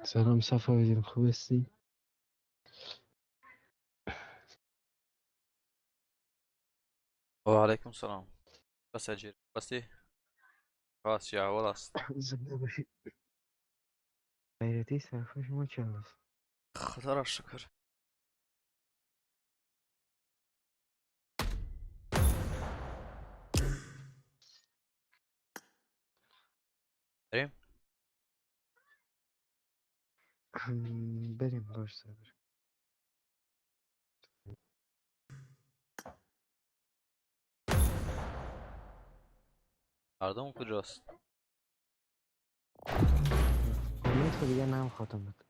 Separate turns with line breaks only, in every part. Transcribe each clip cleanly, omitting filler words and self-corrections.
سلام صفا جان، خوب هستی؟
و علیکم سلام. بس اجیر بسی راست یا اول است.
زنده باشی. غیرتی صرفه شما چند است؟
خدا را شکر. بریم.
بریم، باش صبر.
مردم کجاست؟
امید خود دیگه نم خاتم بود.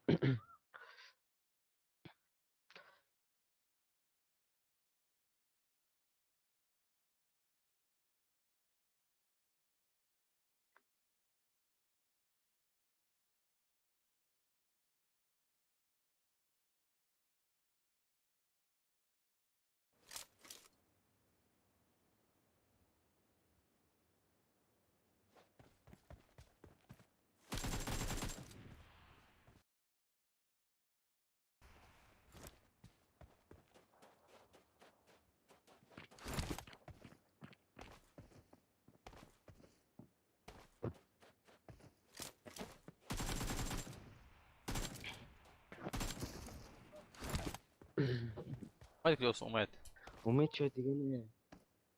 امید کجاست امید؟
امید شاید دیگه نه،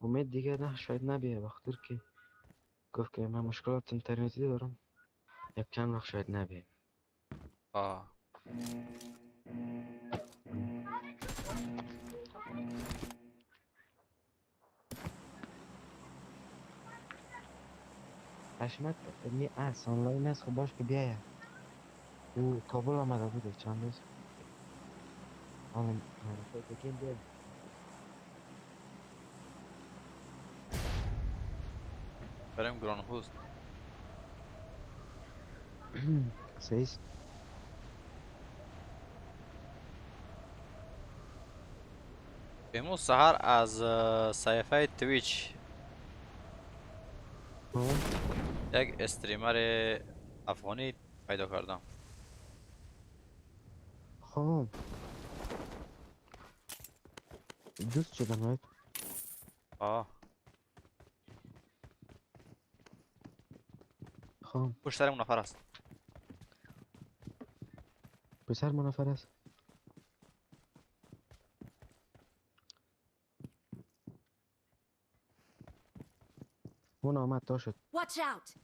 امید دیگه نه، شاید نبیه، بخاطر که گفت که من مشکلات اینترنتی دارم، یک چند وقت شاید نبیه.
آه.
حشمت می اس آنلاین است، خب باش که بیایه. او کابل آمده بوده چند روز. آن معرفه بگیم بیایه.
بریم گران هوست.
سیس.
امروز سحر از صفحه تویچ یک استریمر افغانی پیدا کردم.
خب دوست شدم right؟
آه.
خب.
پشت سر اون نفر است.
پسر ما نفر است. اون آمد تا شد.
Watch out!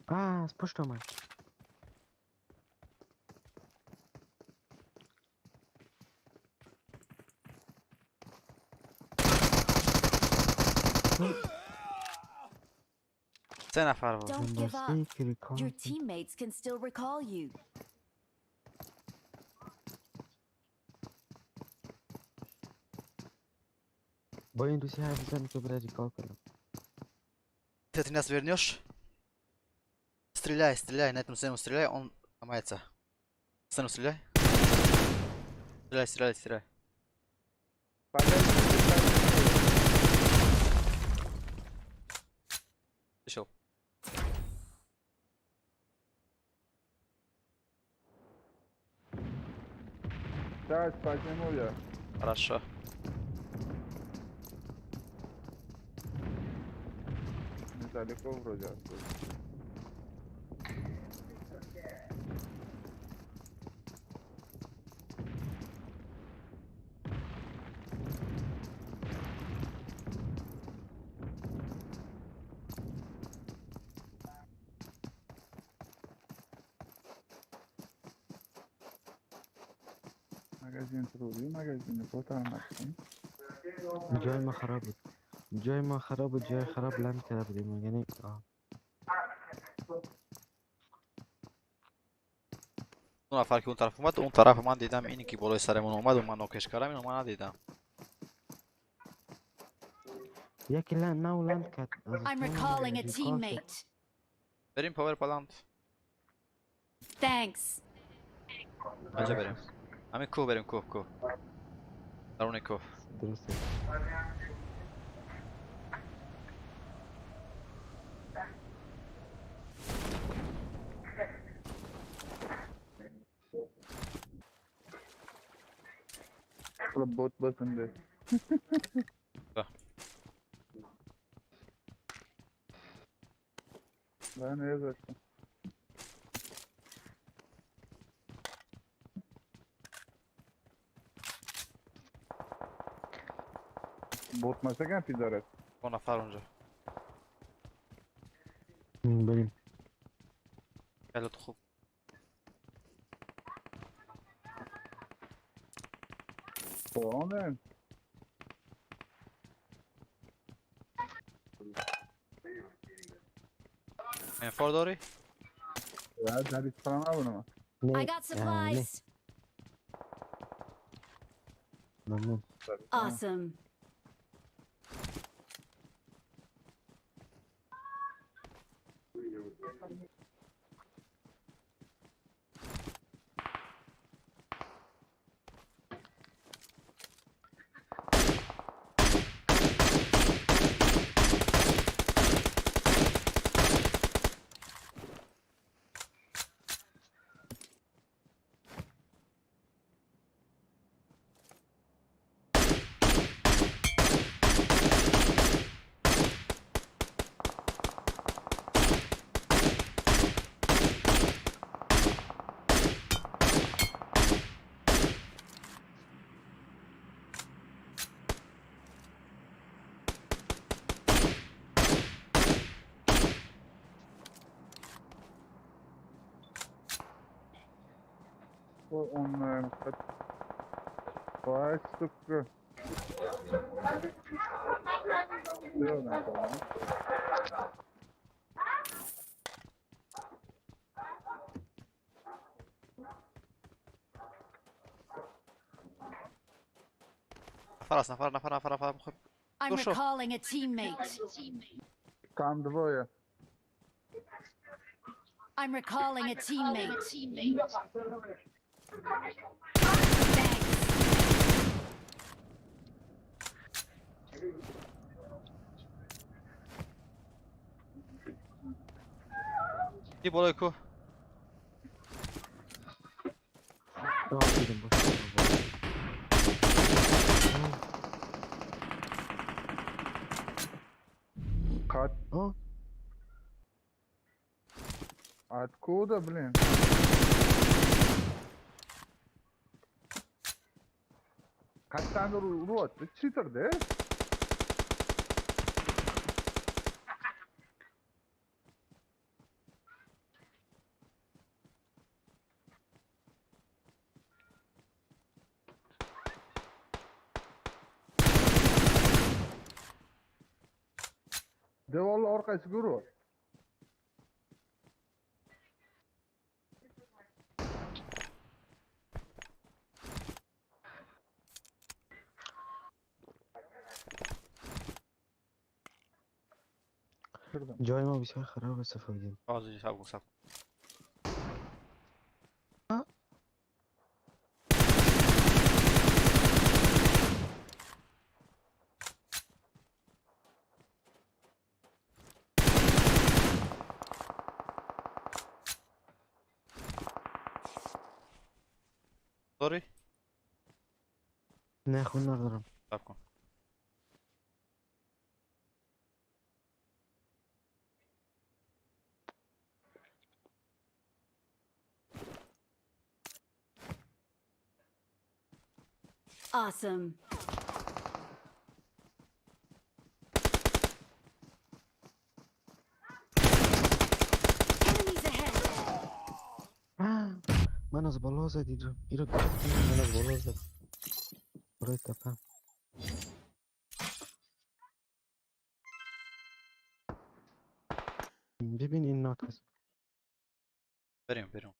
آه، از پشت آمد.
سه نفر بود.
Don't give up.
بسته که
Your
ریکارد.
teammates can still recall you.
با این روسی حرف بزنی که برای ریکارد کنم.
Ты от меня свернешь? Стреляй, стреляй, на этом сцену стреляй, он ломается. Сцену стреляй. Стреляй, стреляй, стреляй. Вышел.
Сейчас подниму я.
Хорошо.
Недалеко вроде оттуда. Магазин труби, магазин полтора максим.
جای ما خراب بود، جای ما خراب بود، جای خراب land کرده بودیم، یعنی آه.
اون نفر که اون طرف اومد، اون طرف من دیدم، اینی که بالای سرمون اومد و من نوکش کردم، اینو من ندیدم.
یکی land نو land کرد از
I'm
تو
recalling a
ریکارد شد.
teammate.
بریم power plant.
Thanks.
کجا بریم؟ همین کوه بریم، کوه کوه. Даруников.
Дуруст.
Бот басынды.
Да.
Да, не за что. Бот масакан пидорас.
Бо нафар унҷо.
Барем.
Хеле хуб.
Полная.
М4 дорӣ?
Я зарисовал набудам.
Не,
I got supplies.
Мамнун.
Awesome.
Он Вай, сука. Всё, нахуй.
Нафар аст, нафар, нафар, нафар, нафар. Хуб.
I'm
Слушай.
Recalling a teammate.
Там двое.
I'm recalling a teammate. Thanks.
Ки болои кӯҳ?
Роҳ дидем бош.
Кат.
О?
Откуда, блин? Каттан рот, ты читер, да? Devorni orqasiga urib. Kirdim.
Ҷои мо бисёр хароб аст, Сафовиддин.
Ҳозир сабр кун, сабр кун. Дорӣ?
Не, хун надорам.
Сабр кун.
Awesome. Enemies ahead.
Ман аз боло задидам. Иро гирифтем, ман аз боло зад. Болои тапа. Бибин, ин нок аст.
Берем, берем.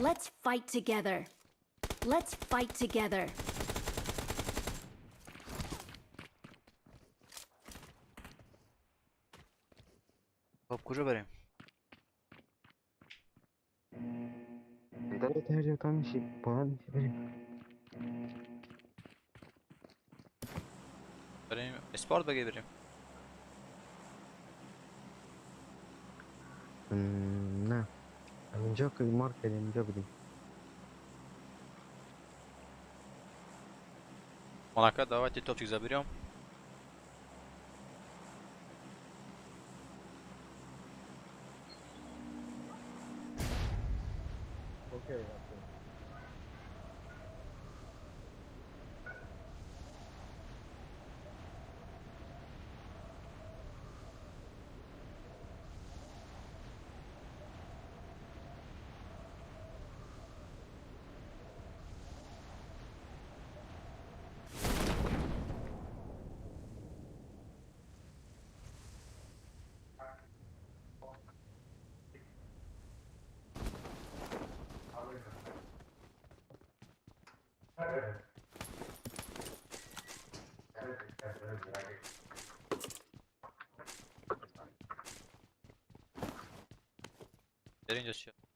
Let's fight together. Let's fight together.
خب کجا بریم؟
داره ترجمه میشی با هم بریم.
بریم اسپارت بگی بریم.
نه اینجا که مارک کردیم اینجا بودیم.
Монако, давайте топчик заберем.
Окей, окей.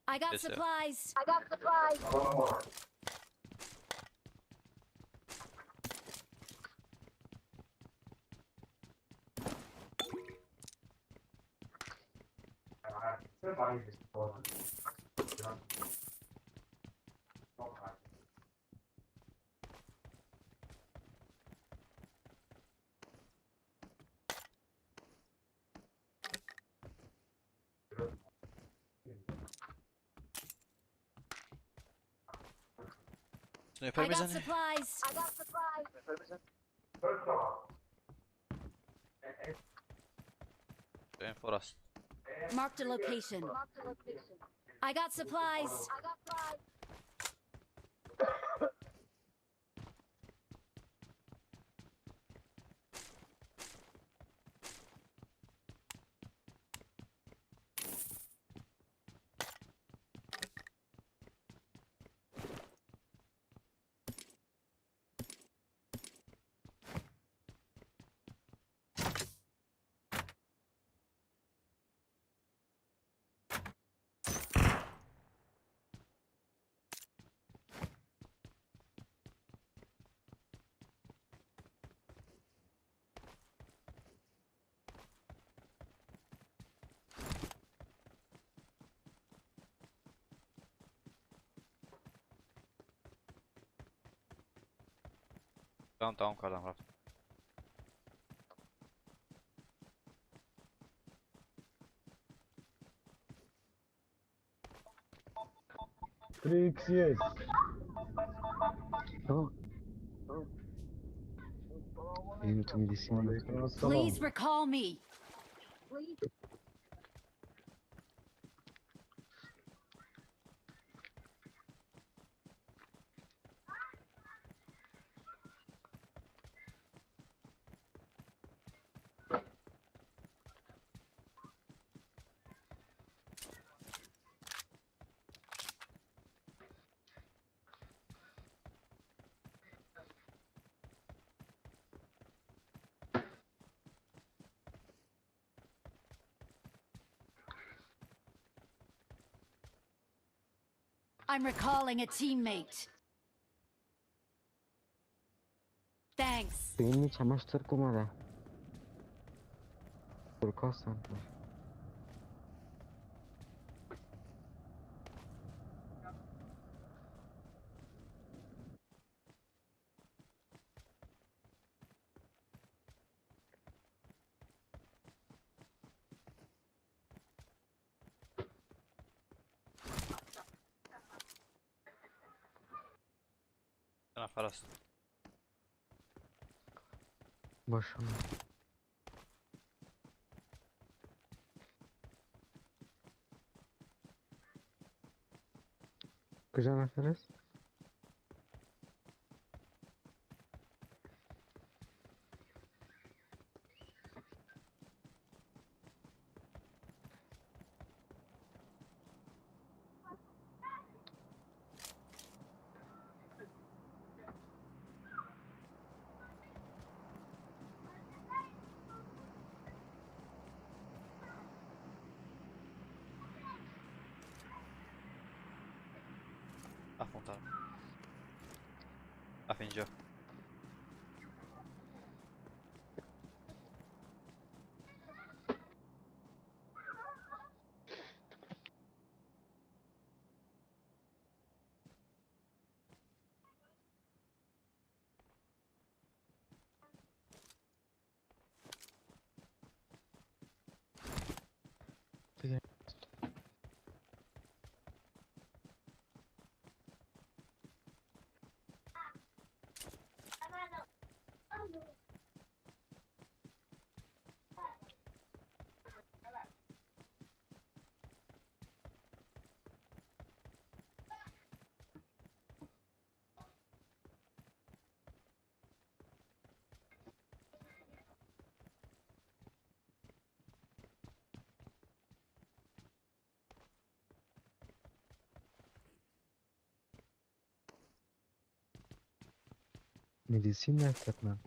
I got
Yes, sir.
supplies.
Sniper
I got
میزنی؟
supplies.
این فورست.
Marked a location. I got supplies.
تمام تمام کردم رفت.
3x есть.
آه. اینو تو میدیسی.
وعلیکم السلام.
Please recall me. I'm recalling a teammate. Thanks.
به این چماش ترک اومده. ترکاستن.
نفر است.
باشم. کجا نفر است؟
рафт инҷо.
Medicin نرفتم.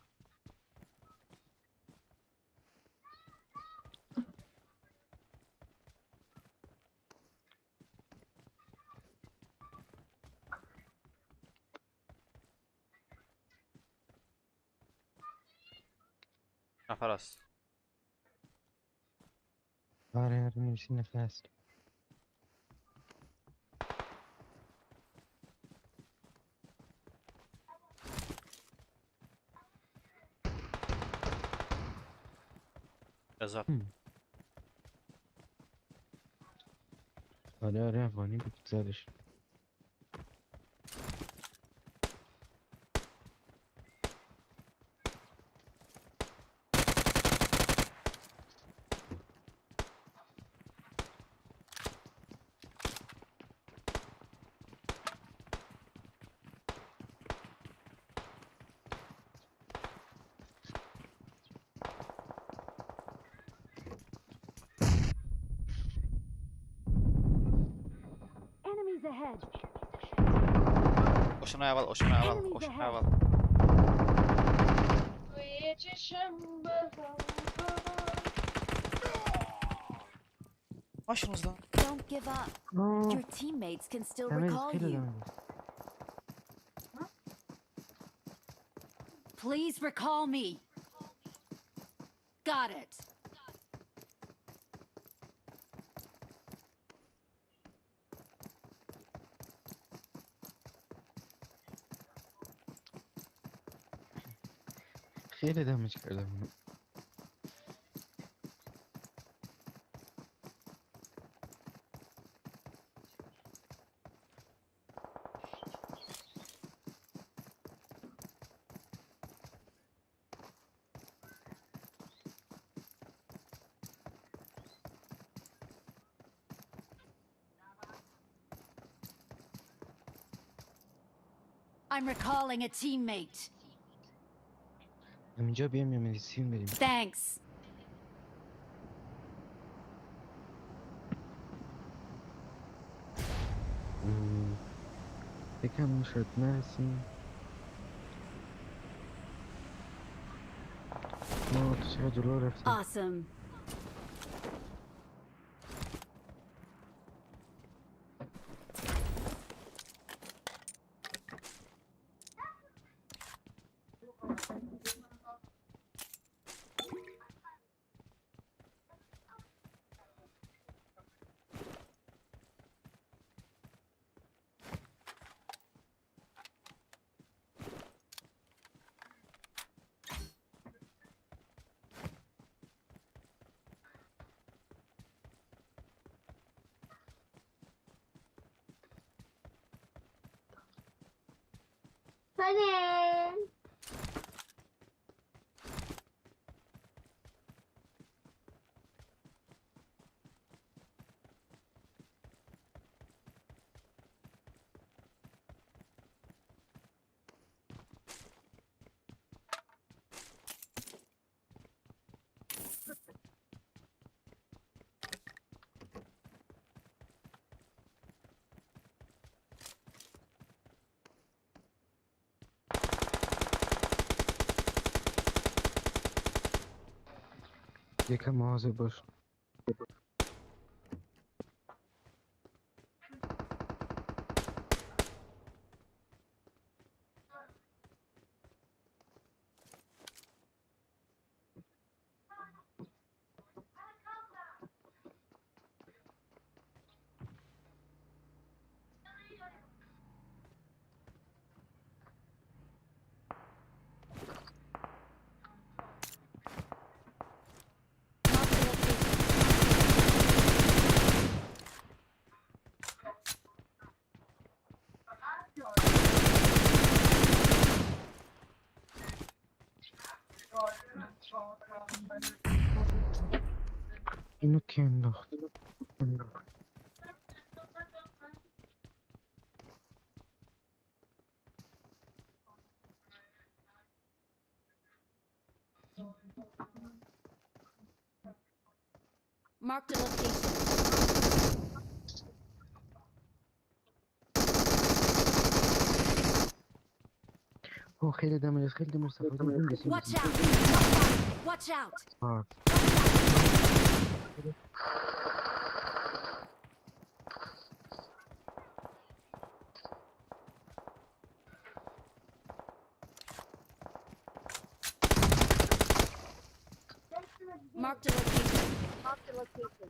نفر است.
آره آره medicine نفر است.
زد.
آره آره افغانی بود زدش.
Enemies ahead.
Ошонаи аввал, ошонаи аввал, ошонаи аввал. Машинузда.
Don't give up. Your teammates can still recall you. Please recall me. Got it.
خیلی دمج کردم.
I'm recalling a teammate.
همینجا بیام یا medicine بریم؟
Thanks.
یکم شد نرسیم. ما تو چقدر جلو رفتیم.
Awesome.
یکم مواظب باش. اینو کی انداخت؟
Marked a location.
او خیلی damage، خیلی damage. سفر.
Watch out! Watch out!
آه.
Marked a location. Marked a location.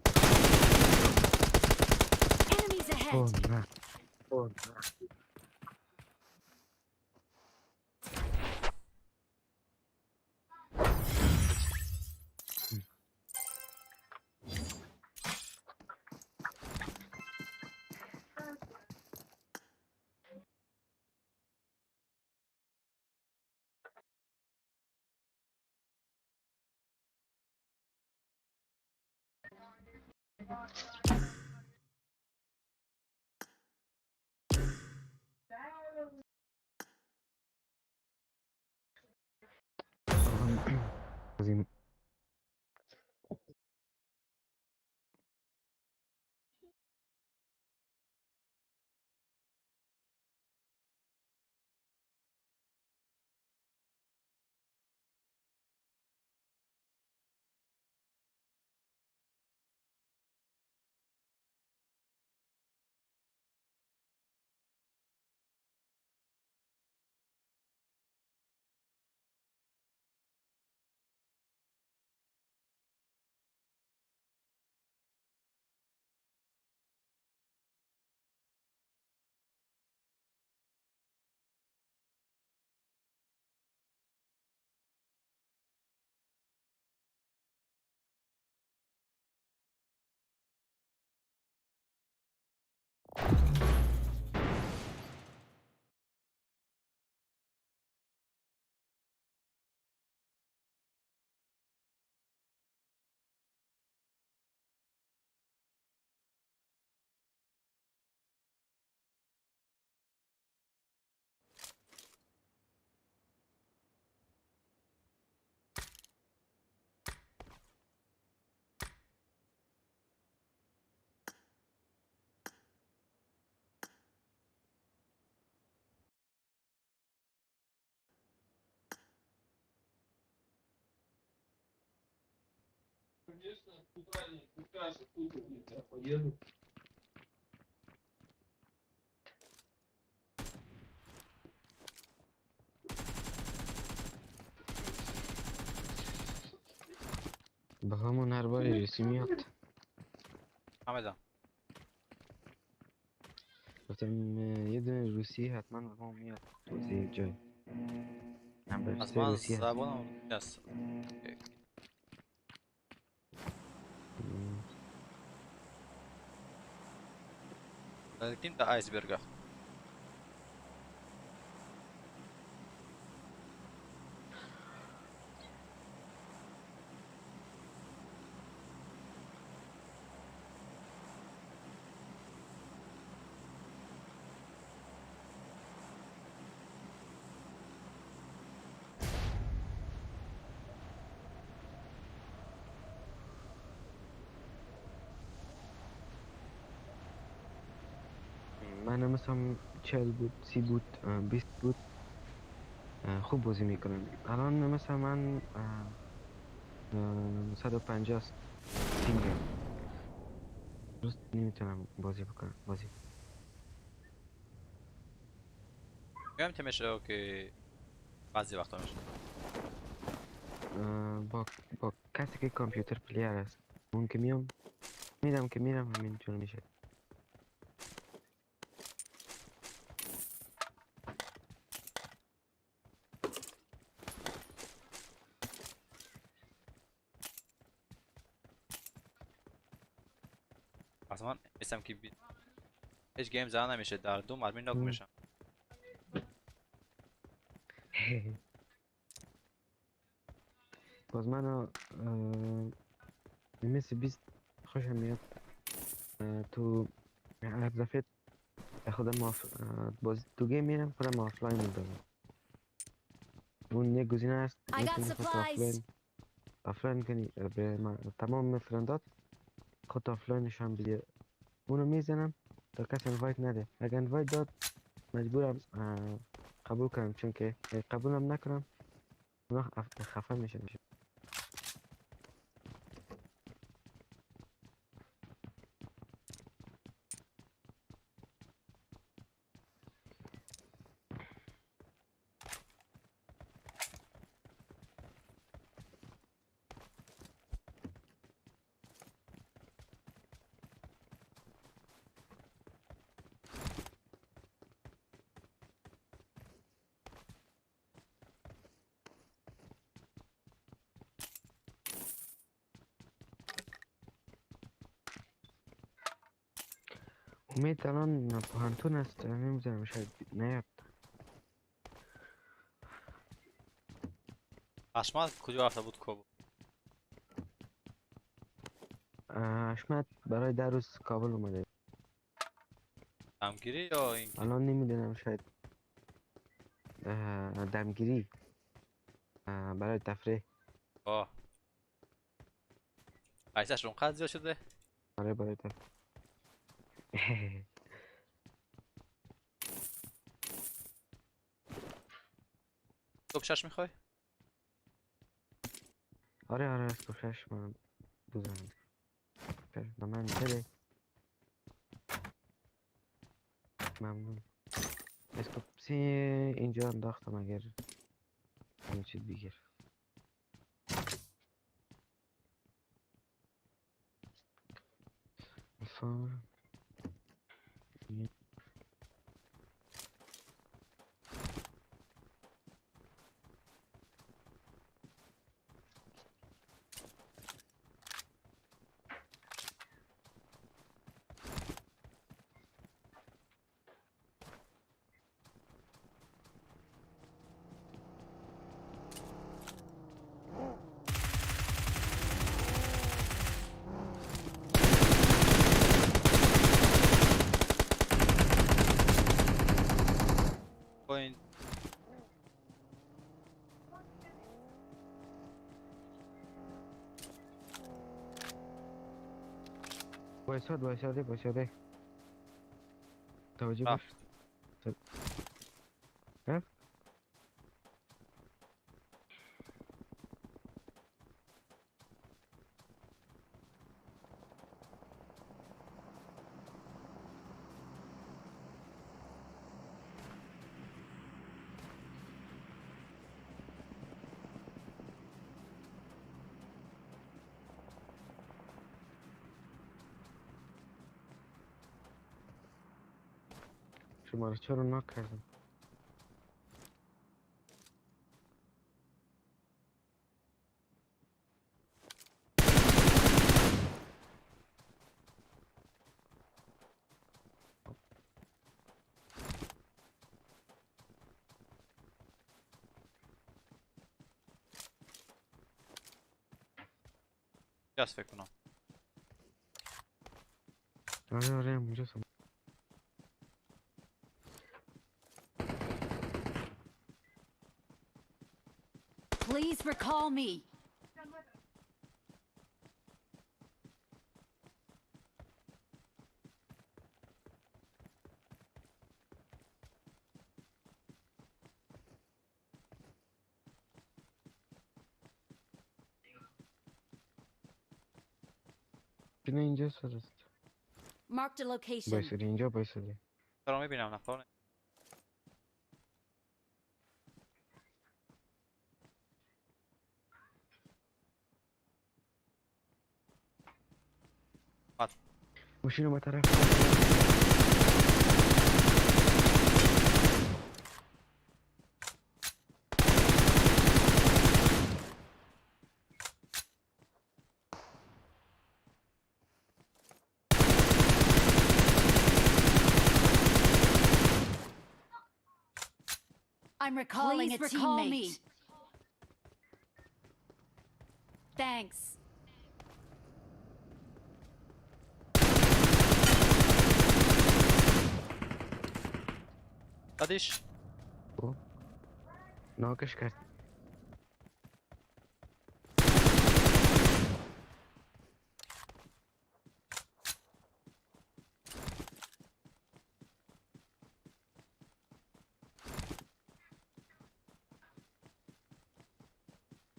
Enemies ahead.
اوه نه، اوه نه. عظیم.
Конечно, куда не куда же, куда я поеду.
به همون هر باری روسی میاد.
فهمیدم.
گفتم یه دونه روسی حتما به ما میاد توضیح جای هم
از من
روسی هست.
زبانم نیست. Долетим до айсберга.
من مثلا 40 بود، 30 بود، 20 بود، خوب بازی میکنم. الان مثلا من 150 است ping م. درست نمیتونم بازی بکنم بازی.
میگم که میشه که بعضی وقتا میشه.
با کسی که computer player است، اون که میام میدم که میرم، همینطور میشه.
اصلا اسم که هیچ game زده نمیشه، در دو مرمی knock میشم.
باز من مثل 20 خوشم میاد. تو هر دفعه خودم باز تو game میرم، خودم آفلاین میدارم. اون یک گزینه است.
I got
میتونی خودت
supplies.
آفلاین کنی، به تمام friend ات خود آفلاین نشان بدی. اونو میزنم تا کس invite نده. اگه invite داد مجبورم قبول کنم، چون که اگه قبولم نکنم اونا خفه میشن. امید الان پوهنتون است، نمیدونم شاید نیاد.
Ҳашмат куҷо рафта буд Кобул?
ҳашмат барои 10 рӯз кобул اومده.
Дамгирӣ ё ин ки?
الان نمیدونم، شاید دمگیری، برای تفریح.
О. Пайсаш он қадр зиёд шуде?
آره، برای تفریح.
Scope 6 мехоҳӣ?
آره، scope 6 من بزنم به من بده، ممنون. scope 3 اینجا انداختم، اگر همه چیز بگیر. فار.
Поин.
وایساد، وایساده، وایساده، توجه باش.
рафт.
رفت. شماره 4 رو knock کردم.
Ҷаст фикр кунам.
آره، اونجا سم.
Please recall me.
اینه اینجا است.
Marked a location.
وایساده اینجا، وایساده.
Чаро мебинам нафар.
ماشین رو به طرف.
I'm recalling
Please
a
recall
teammate.
me.
Thanks.
زدیش؟
ناکش کرد.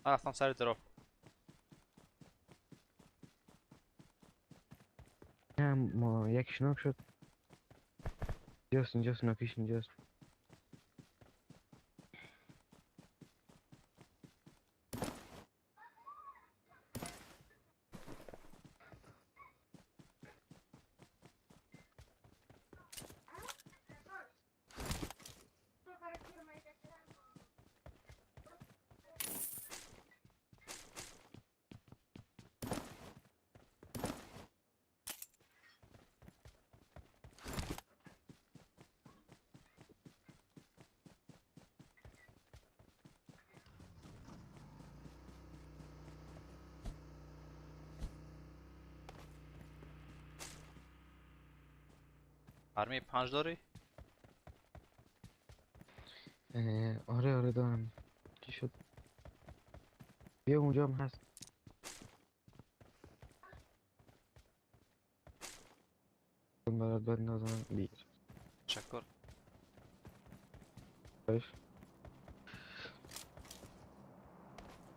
من رفتم سر drop.
نه، ما یکیش knock شد. اینجاست، اینجاست، knock یش اینجاست.
آرمی 5 داری؟
آره آره دارم. چی شد؟ بیا اونجا هم هست. برات بندازم بگیر.
تشکر.
باش.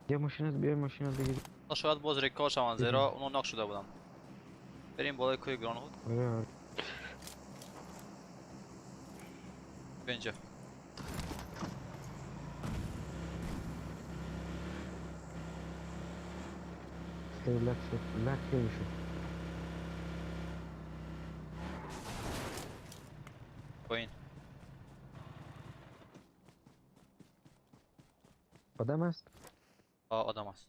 یه ماشین هست، بیا ماشین رو بگیر.
شاید باز recall شوند، زیرا اونا knock شده بودن. بریم بالای کوه گران هود.
آره آره.
بیا اینجا.
خیلی lag شد، lag خیلی شد.
پایین.
آدم است؟
آه آدم است.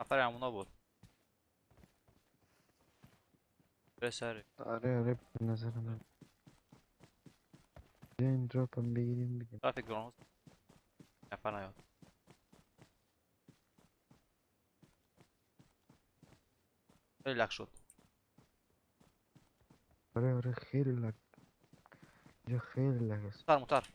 نفر همونا بود. بسری.
آره آره، به نظر من بیاین drop هم بگیریم بگیریم.
ترافیک گران هود. نفر نیاد. خیلی lag شد.
آره آره، خیلی lag. اینجا خیلی lag است.
موتر موتر.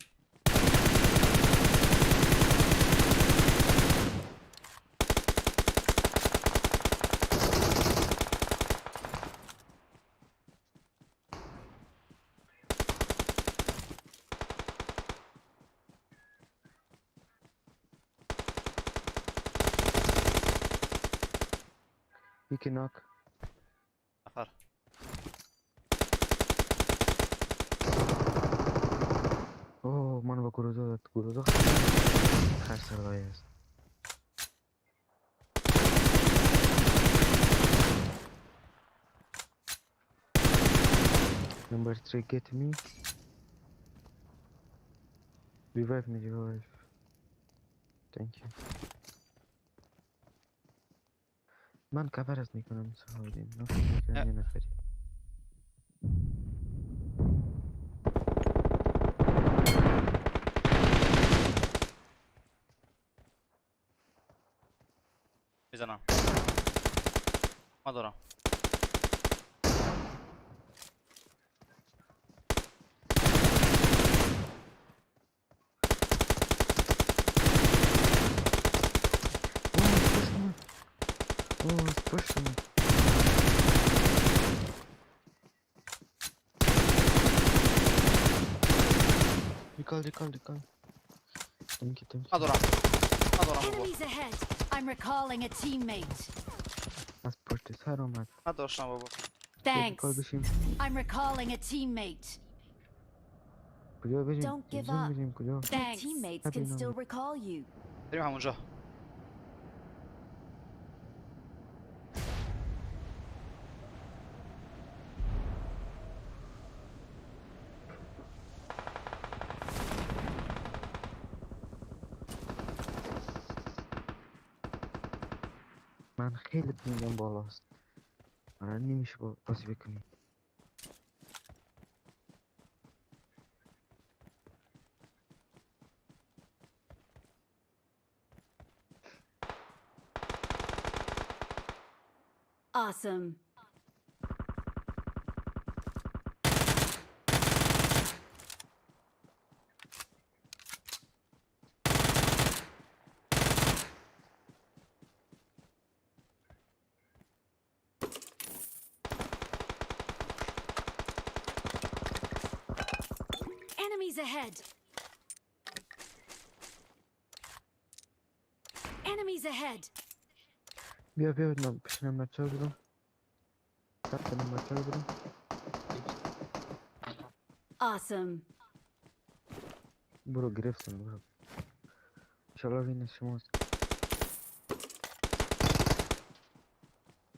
یکی knock.
نفر.
اوه، منو با گروزا داد. گروزا خرسرایی است. Number 3, get me. Revive me, revive. Thank you. من کاورت میکنم سهادین. نه یه نفری.
میزنم. من دارم.
اوه پشت من. اوه پشت من. Recall, recall, recall. Thank you, thank you.
من دارم. من دارم بابا.
Enemies ahead. I'm recalling a teammate.
از پشت سر آمد.
من داشتم بابا.
Thanks.
Recall بشیم.
I'm recalling a teammate.
کجا بریم؟
Don't give
کجا
up.
بریم؟ کجا؟
Thanks. Teammates can
Happy
still recall you.
بریم همونجا.
من خیلی ping م بالاست. آره نمیشه با بازی بکنیم.
Awesome. Enemies ahead. Enemies ahead.
بیا بیا، من پیشنم بچه ها بودم، کنم بچه ها بودم.
Awesome.
برو گرفتم، برو. انشالله این شماست.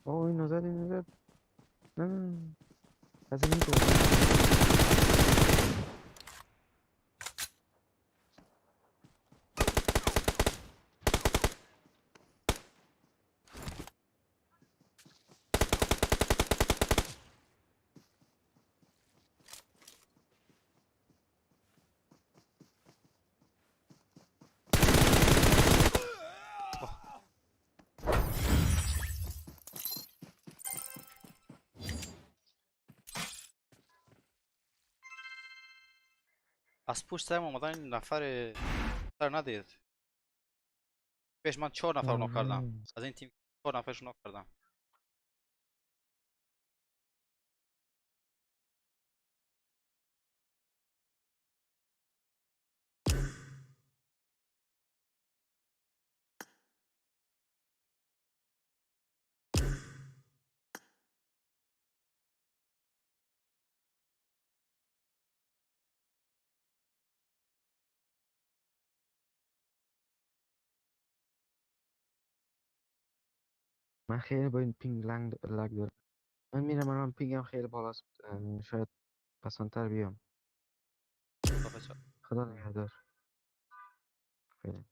اوه، اینو زد، اینو زد. نه نه نه، از این تو.
Аз пушт саем омадан, ин нафари сар надид. Пеш ман чор нафар нок кардам. Аз ин тим чор нафаршо нок кардам.
من خیلی با این ping lag دارم. من میرم الان، ping م خیلی بالاست، شاید پسندتر بیام. خدا نگهدار، فعلا.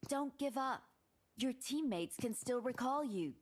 Don't give up. Your teammates can still recall you.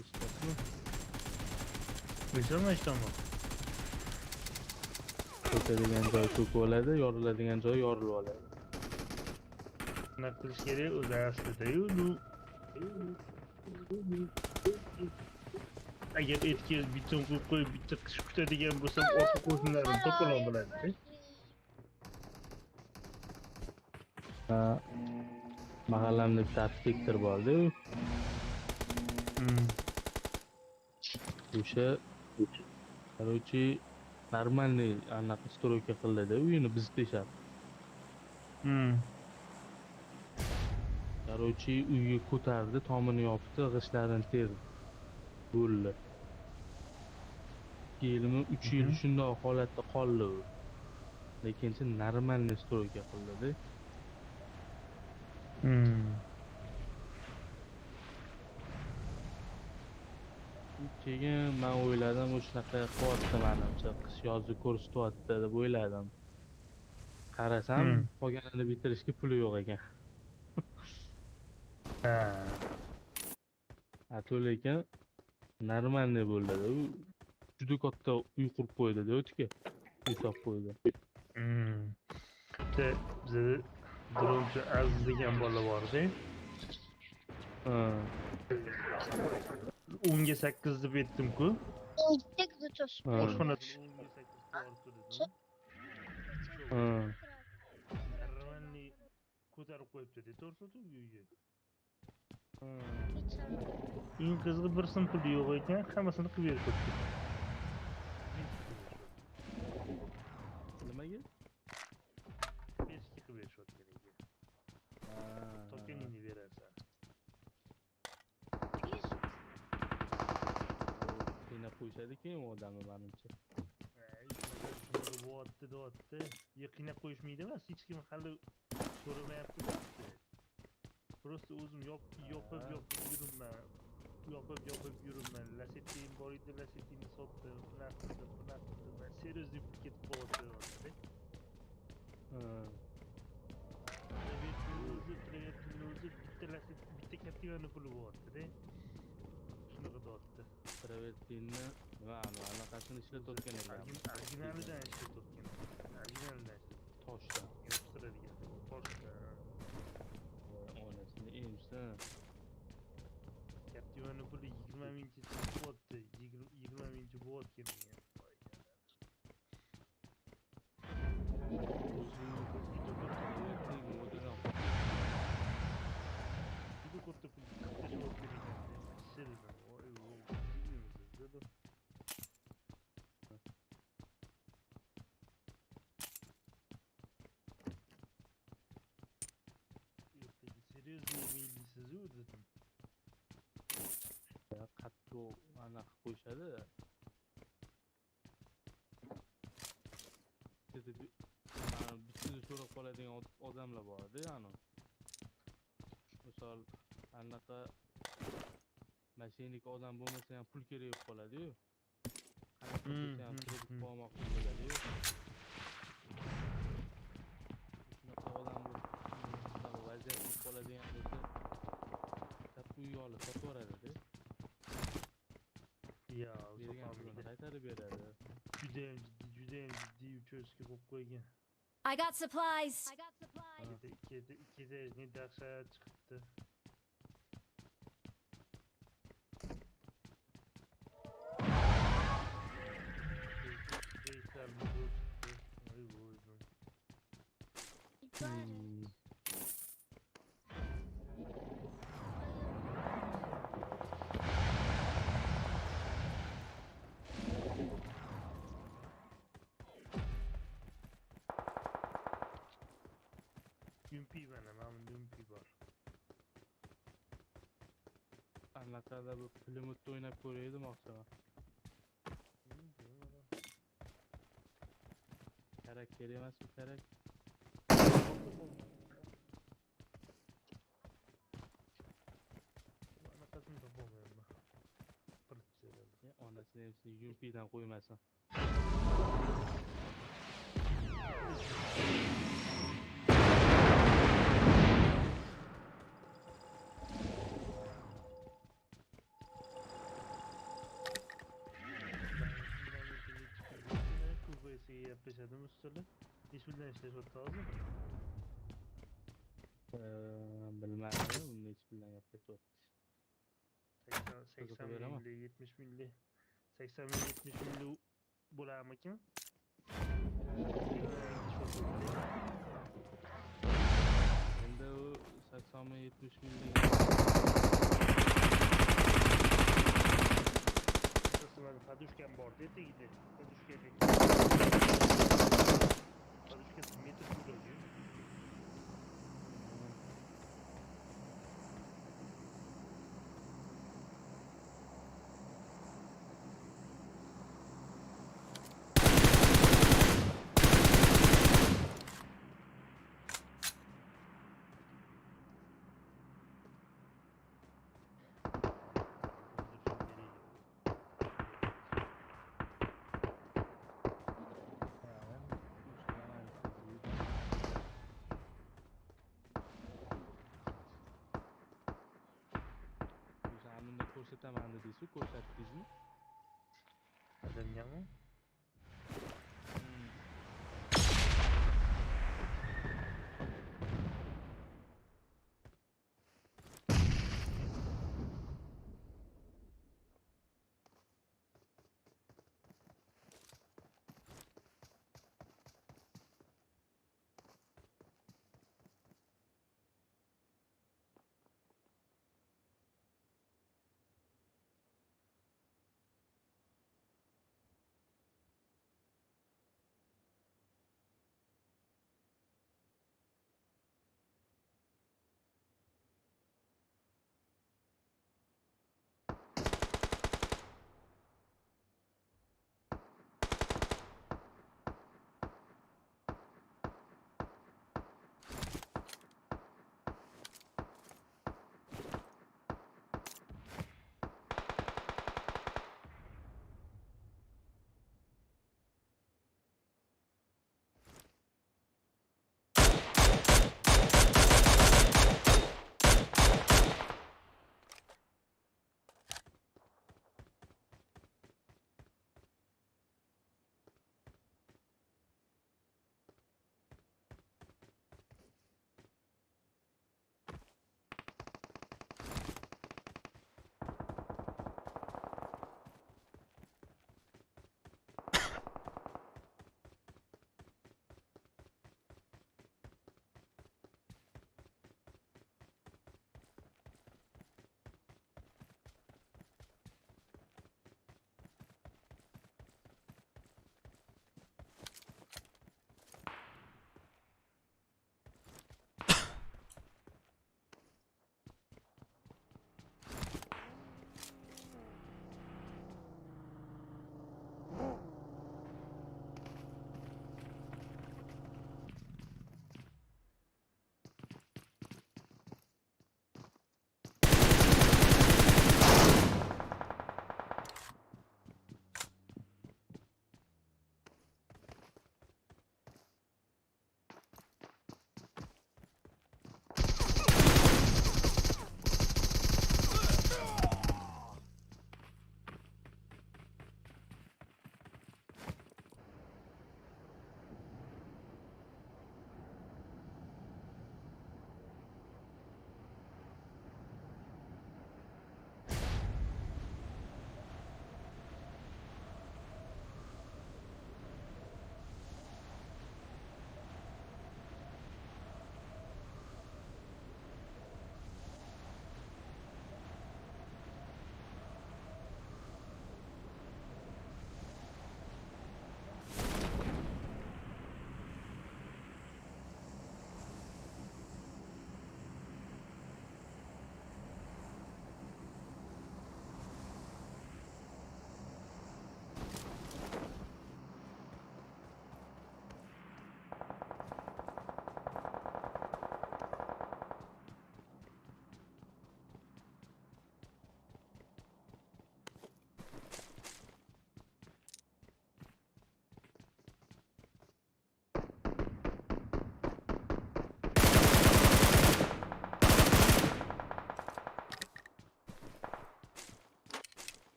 Eshityapsizmi?
Eshitaman, eshitaman.
Ko'kadigan joyi ko'k bo'ladi, yoriladigan joyi yorilib oladi.
Nima qilish kerak o'zi aslida-yu, ну, agar etga biton qo'yib qo'yib bitta qish kutadigan bo'lsam, orqa qo'shnilarim to'polon biladi.
Ha, mahallamda bitta arxitektor borda-yu, o'sha, короче, нормальный anaqa стройка qildida, uyini buzib teshadi. Короче, uyga ko'tardi, tomini yopdi, g'ishtlarini terdi. Bo'ldi. 2 yilmi, 3 yil shundoq holatda qoldi u. Lekinchi нормальный стройка qildida. Keyin man o'yladim, u shunaqa qilyapti manimcha, qish yozni ko'rsatyapti deb o'yladim. Qarasam, qolganini bitirishga puli yo'q ekan.
Ha.
A to lekin нормальный bo'ldi-da. U juda katta uy qurib qo'ydi-da o'tga. Uy solib qo'ydi.
Bitta bizada dronchi Aziz degan bola bor-da.
Ha.
10 ga 8 deb aytdim-ku.
Ha.
Oshxonada 10 ga 8 boribdi dedim.
Ha.
Нормальный ko'tarib qo'yibdi-da, to'g'ri uyga.
Ha.
Eng qizig'i bir so'm puli yo'q ekan, hammasini qilib berib qo'yibdi.
Nimaga?
Pechka qilib berishyapti ekan.
Ha.
Topganingni berasan.
Qiynab qo'yishadi keyin u odamni manimcha.
Ay, shunaqa bo'lyapti deyapti. Yo, qiynab qo'yishmaydi emas, hech kim hali so'ramayapti deyapti. Просто o'zim yopib yopib yuribman. Yopib yopib yuribman. Lasettim bor edi, Lasettimni sotdim, bunaqa qildim, bunaqa qildim. Man серьезный pul ketib qolyapti deyapti.
Ha.
Travertinni o'zi bitta Laset, bitta Captiva'ni puli bo'lyapti-da. Shunaqa deyapti.
Travertinni nima anaqasini ishlatayotgan ekan.
Originalidan ishlatayotgan. Originalidan ishlatayotgan.
Toshdan.
Yopishtiradigan toshdan.
Onasini emsin.
Captiva'ni puli 20 mingcha chiqyapti. 20 mingcha bo'lyapti ekan.
O'zini Travertin modadan
Juda katta pul chiqib tashlayotgan ekan. Shildim. Voy, voy, bilmaymiz, dedim. Ertaga серьезно yemaysiz-u dedim.
Qattiq anaqa qilib qo'yishadi. Bittada bittada so'rab qoladigan odamlar bor-da, ya'ni. Misol anaqa mashinalik odam bo'lmasa ham pul kerak bo'lib qoladi-yu. Qanaqa bo'lsa ham kredit olmoqchi bo'ladi-yu. Shunaqa odam shunaqa vaziyat bo'lib qoladigan bo'lsa, katta uy olib sotib yuboradi-da.
Yo,
Bergan pulini
sotolmaydi.
qaytarib beradi.
Judayam jiddiy, judayam jiddiy uchastka qo'yib qo'ygan.
I got supplies.
Ikkita этажный dahshat chiqibdi. Reyslar chiqdi. Voy voy voy. UMP mana, mana bunda UMP bor.
Anaqada bu pulemyotda o'ynab ko'ray demoqchiman.
Bemalol.
Kerak kerak emas bu kerak.
Anaqasini topolmayapman. Qilichchalarni.
Onasini hepsini UMP'dan qo'ymasin.
QVSga gaplashadimi ustalar? Nechi puldan ishlashyapti hozir?
Bilmadim, uni nechi puldan gaplashyapti.
80 80
beraman.
mingli, 70 mingli. 80 ming, 70 mingli bo'larmikin?
Endi u 80 ming, 70 ming
Mana podushkam bor-da tagida. Podushkali. Podushkasi metr to'rga.
O'sha unda ko'rsataman dedingiz-ku, ko'rsatdingizmi?
Adamgami?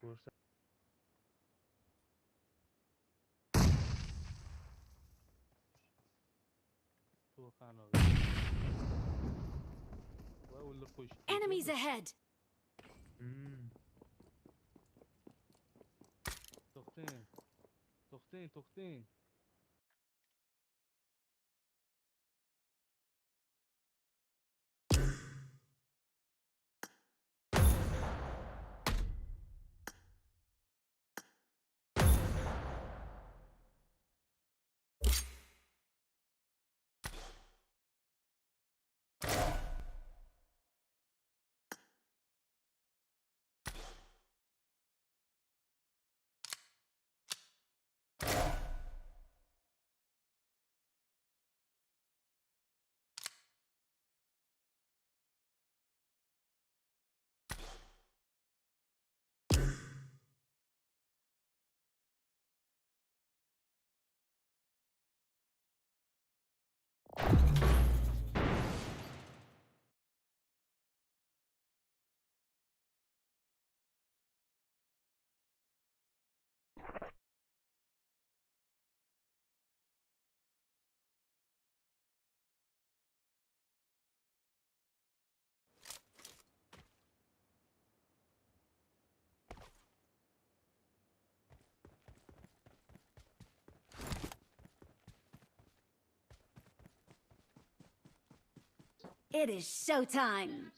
Ko'rsa
To'rxanov. Va o'ldirib qo'yishdi.
Enemies ahead!
To'xtang. To'xtang, to'xtang.
It is showtime!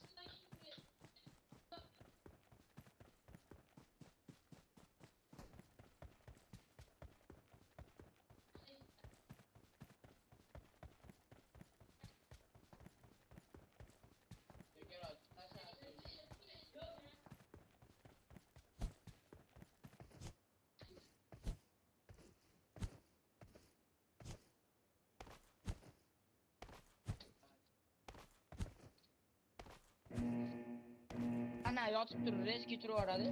Ana yotib turib reski turaveradi.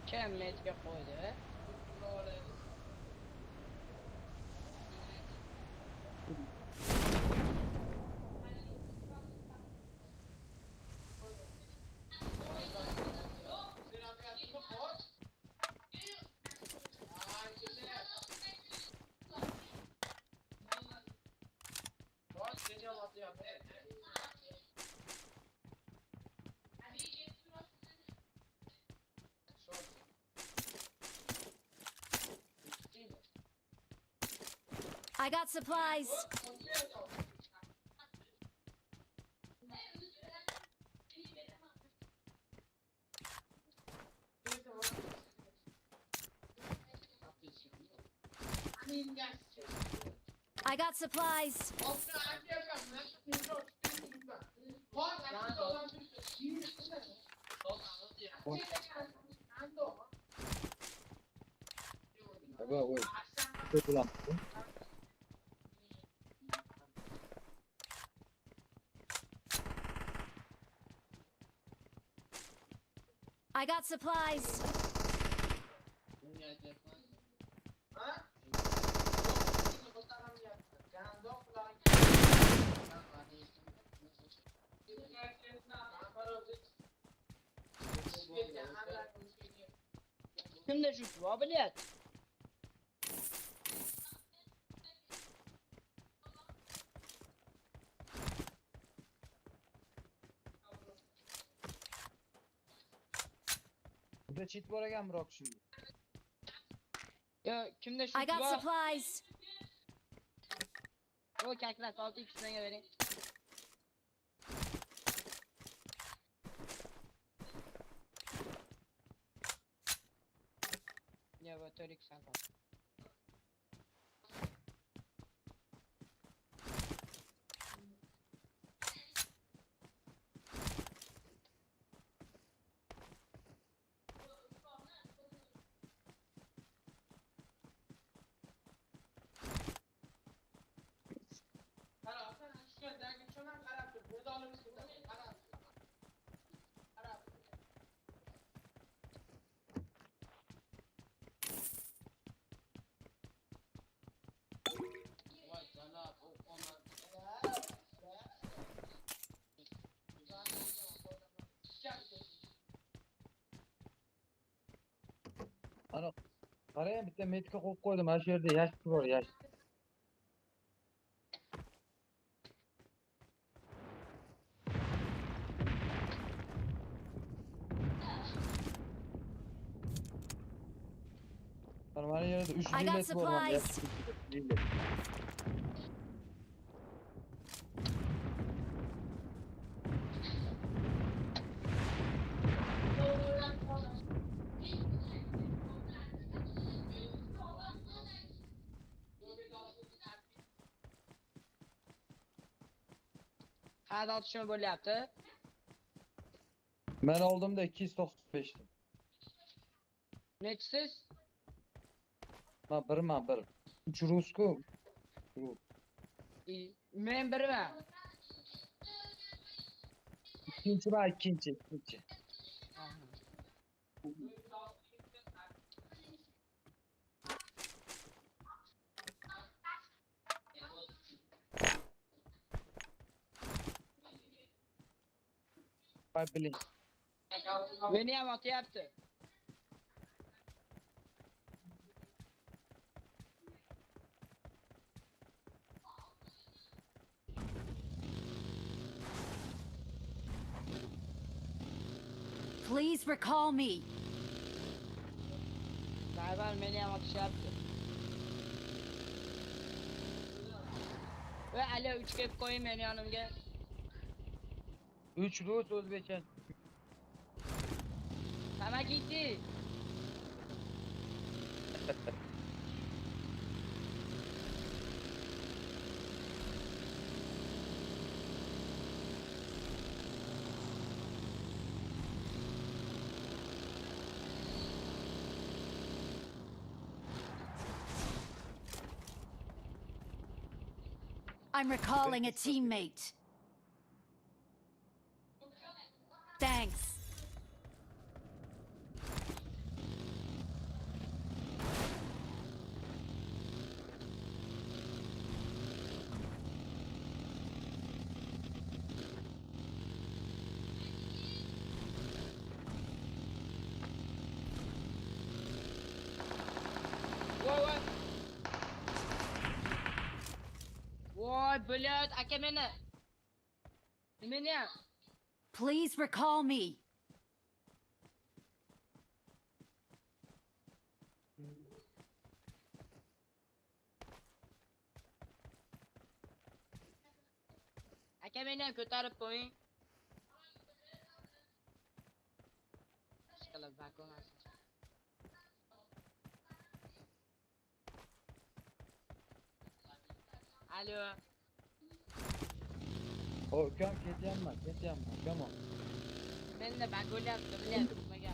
Kim metga qo'ydi?
I got supplies! I got supplies! I got supplies!
Kimda shu bor, блядь?
Burada cheat bor ekan biroq shunda.
Yo, kimda shu
I got
bor?
supplies!
O как раз 6x menga bering. Yo, bu 4x ham.
Ana qarang, bitta metka qo'yib qo'ydim. Mana shu yerda yashik bor, yashik. Mana yerda 3
I got
bilet bor, mana
supplies.
yashik ichida, bilet.
Hali otishma bo'lyapti.
Men oldimda 295 ta.
Nechisiz?
Men birman bir. 3 rusku.
Men birman.
Ikkinchi man, ikkinchi, ikkinchi. Voy biling.
Meni ham otyapti.
Please recall me.
Barbar meni ham otishyapti. Va alo 3 kelib qo'ying meni yonimga.
3 rus o'zbekcha.
Помогите.
I'm recalling a teammate. Thanks.
Voy voy. Voy, блядь, aka meni. Meni ham.
Please recall me.
Aka meni ham ko'tarib qo'ying. Ishqilib vagonasi. Alo.
O ukam ketyapman, ketyapman, come on.
Menda bag bo'lyapti, bilyapti nimaga.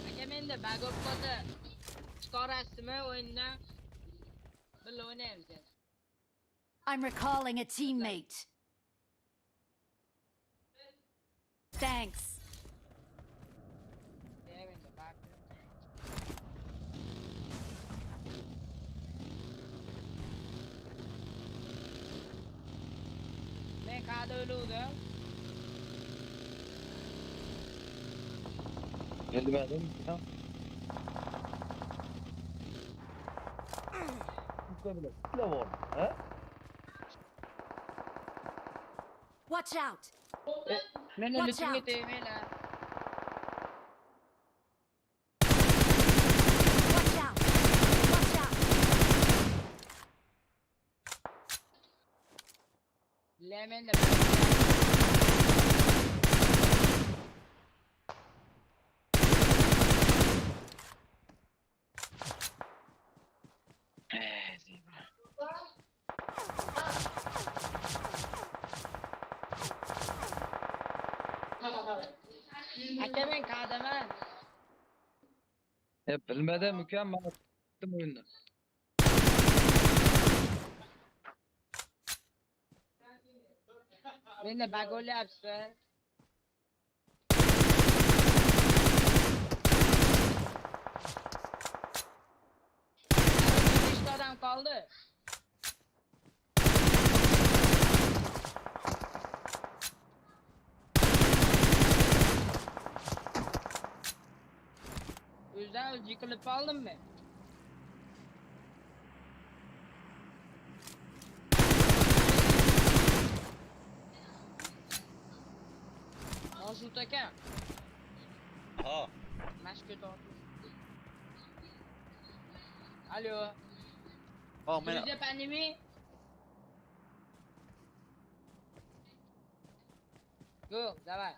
Aka menda bag bo'lib qolsa chiqarasizmi o'yindan? Birga o'ynaymiz yana.
I'm recalling a teammate. Thanks.
Menda bag. Men qayerda o'luvdim?
Bilmadim, ukam. Uka bilan sizlar bormi, ha?
Watch out.
Meni
Watch
lutimga
out.
tegmanglar.
Watch out. Watch out.
La menda
Zebra.
Aka men qayerdaman?
Bilmadim ukam, men chiqdim o'yindan.
Menda bag o'lyapsiz. Nechta odam qoldi? Yiqilib qoldimmi? Mashut aka.
Ha.
Mashka tortib. Alo.
Ha, men
Друзья, подними. Go, давай.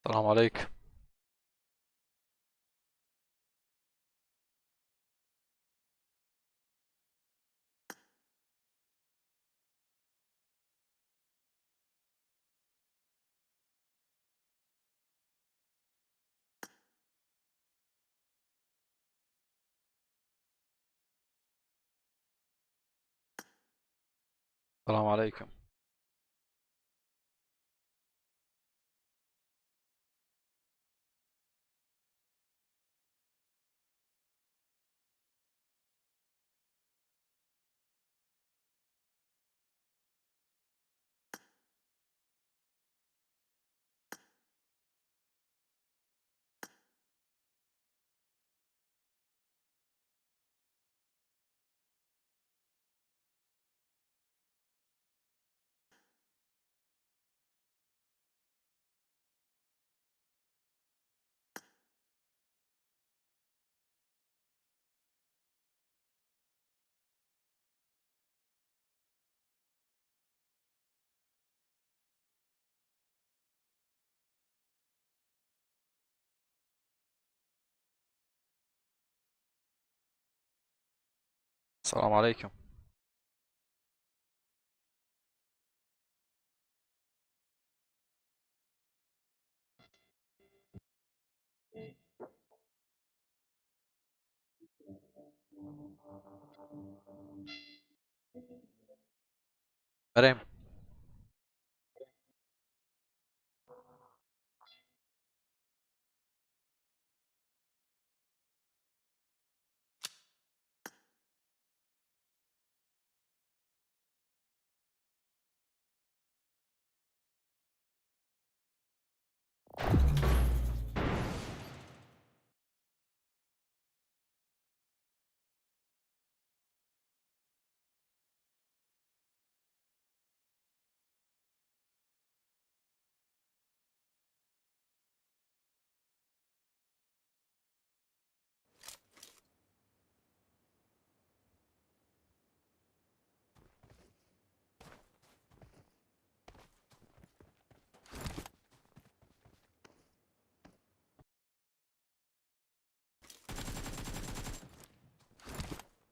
Assalomu alaykum. Салому алайкум. Салому алайкум. Барем.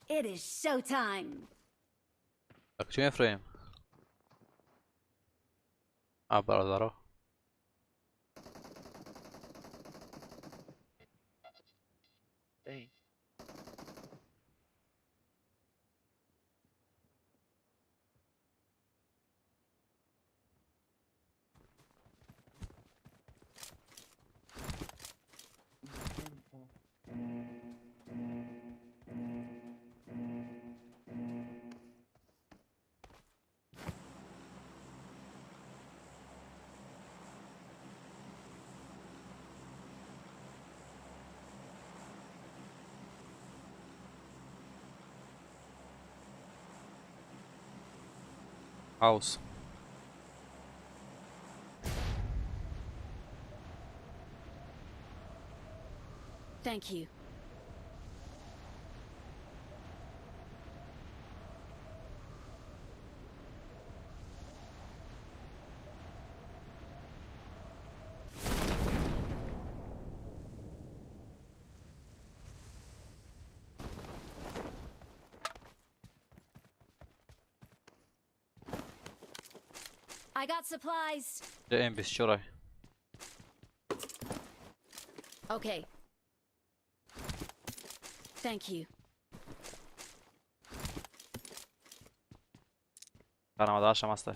It is showtime.
Так, чё мефроем? А, бародаро.
Эй.
House.
Thank you. I got supplies.
М24.
Okay. Thank you.
98 мастай.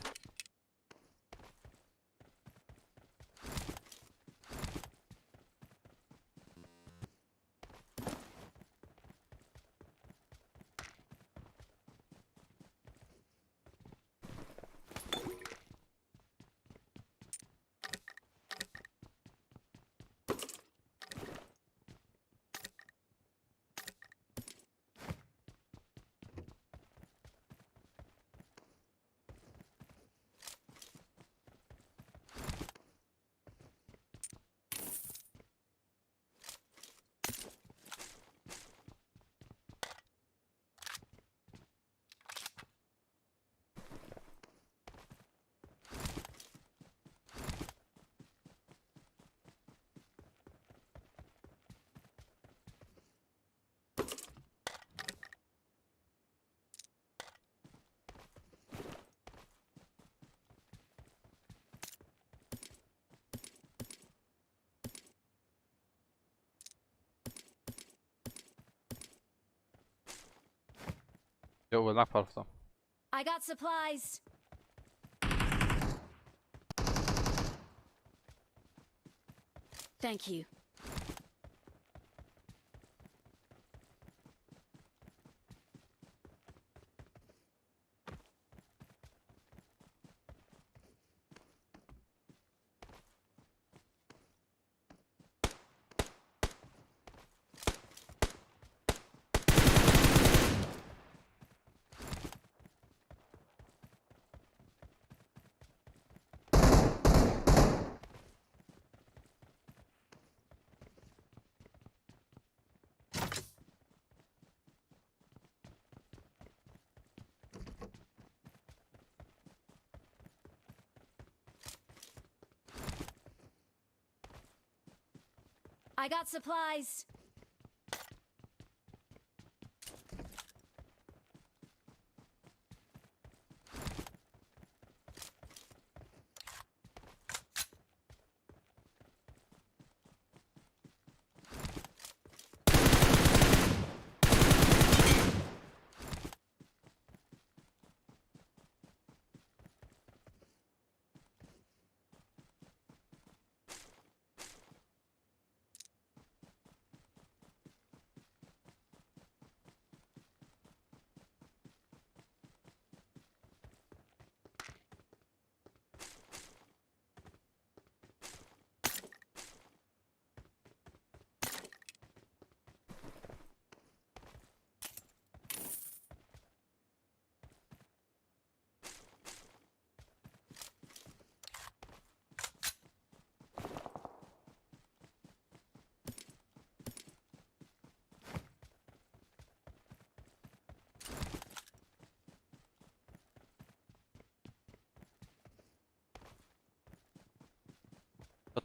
Ё, угол напарфтам.
I got supplies. Thank you. I got supplies.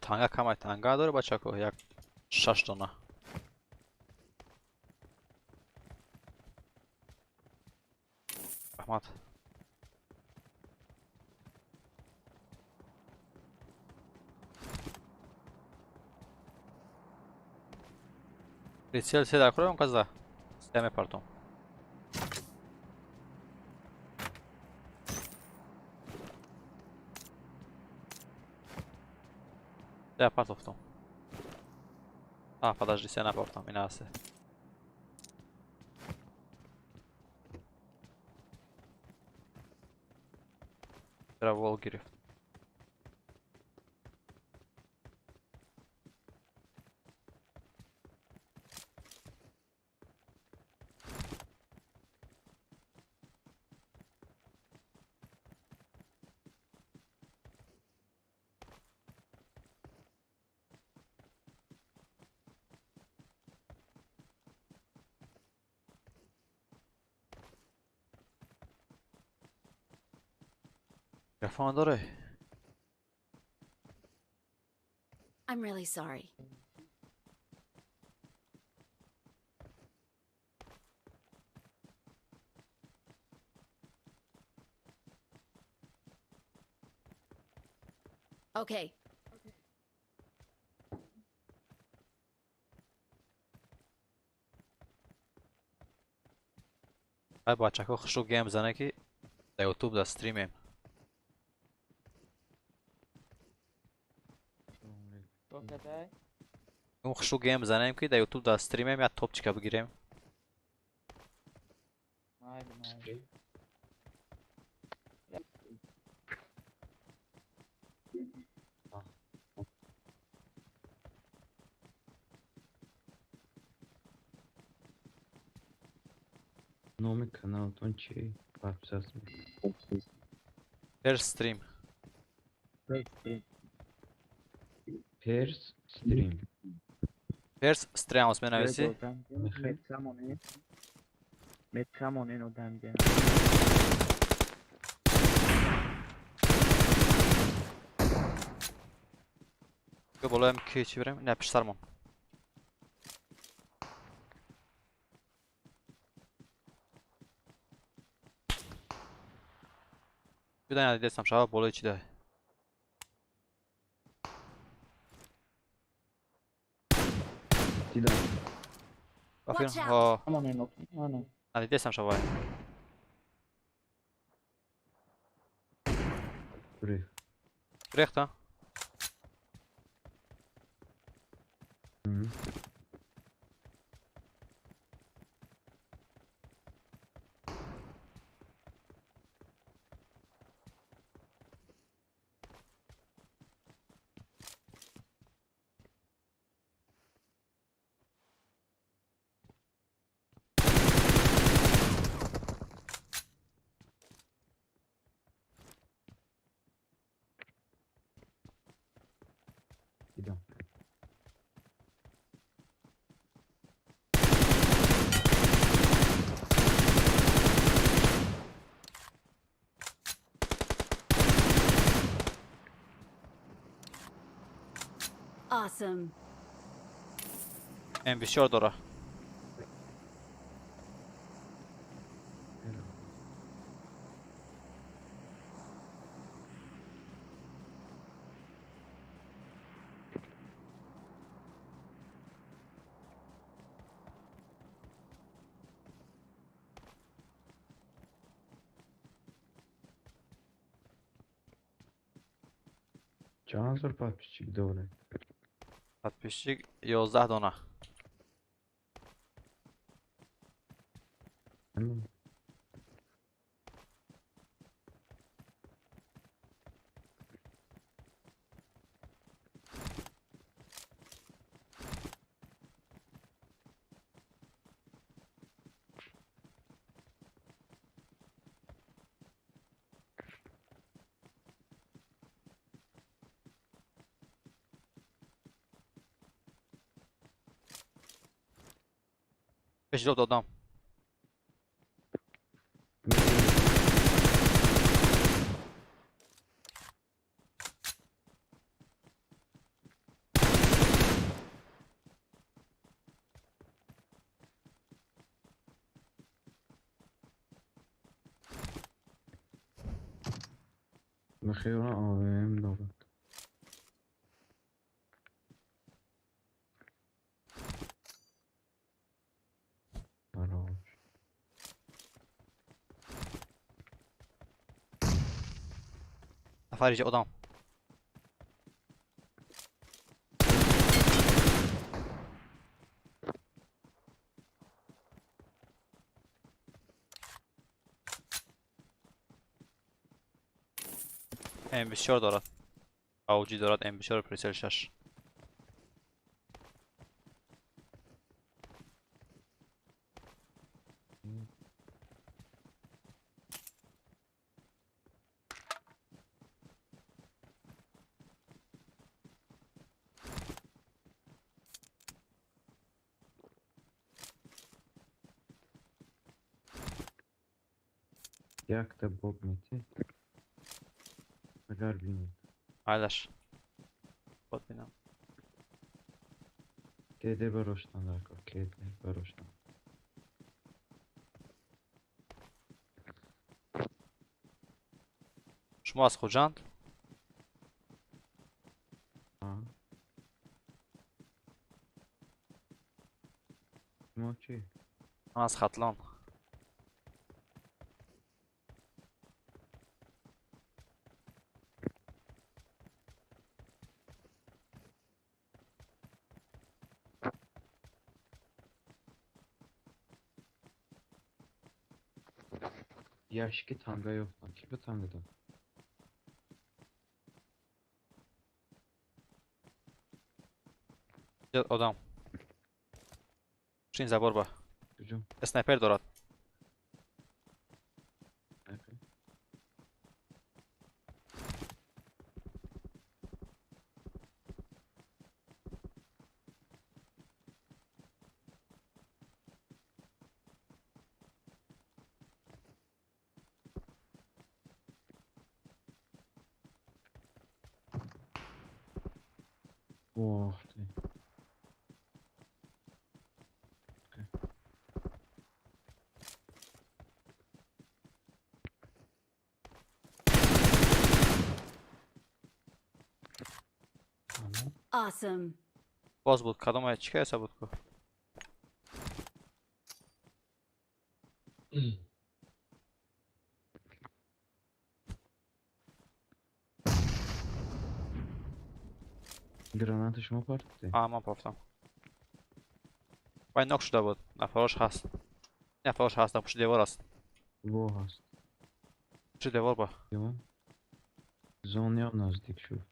Танга камай танга дори, бачако, як шаш дона. Раҳмат. Прицел се дар кӯрам каза. Се мепартом. Се партофтам. А, подожди, се напартом, ина се. Травол гирифт. Микрофон дорӣ?
I'm really sorry. Okay.
Ай, бачако, хушрӯ гем зане, ки дар ютуб дар стримем. Он хушрӯ гем занем, ки дар ютуб дар стримем, як топчика бигирем.
Mayli, mayli.
Номи каналтон чи? Подписаться.
Перс стрим.
Перс стрим.
Перс стримус менависӣ.
Метамонен одамга.
Ё болоям ки чӣ бирем? Не, пештармон. Бидай, надидестам шава болои чӣ дай.
Дидам.
Афин,
Watch out.
ҳо,
Mana.
надидестам шавай.
Гурехт.
Гурехта?
Идем.
Awesome.
М24 дора.
Чанд ҳазор подписчик дорад?
Подписчик 11 дона. Пеш додам.
Нахера АВМ дорад.
Нафари одам. М24 дорад. AUG дорад М24 прицел 6.
Якта боб мети. Агар бинед.
Айлаш. Бот бинам.
Кеде бароштан дако, кеде бароштан.
Шумо аз Хуҷанд?
Шумо чӣ?
Ман аз Хатлон.
Ящики танга ёфтам. Ки ба танга дод?
Одам. Шин забор ба.
Куҷо?
Снайпер дорад.
Ох ты.
Awesome.
Боз буд, кадом чӣ кайса буд ку?
Граната шумо партофтед?
А, ман партофтам. Вай нок шуда буд. Нафарош ҳаст. Нафарош ҳаст, пушти девор аст.
Во ҳаст.
Пушти девор ба.
Зониам наздик шуд.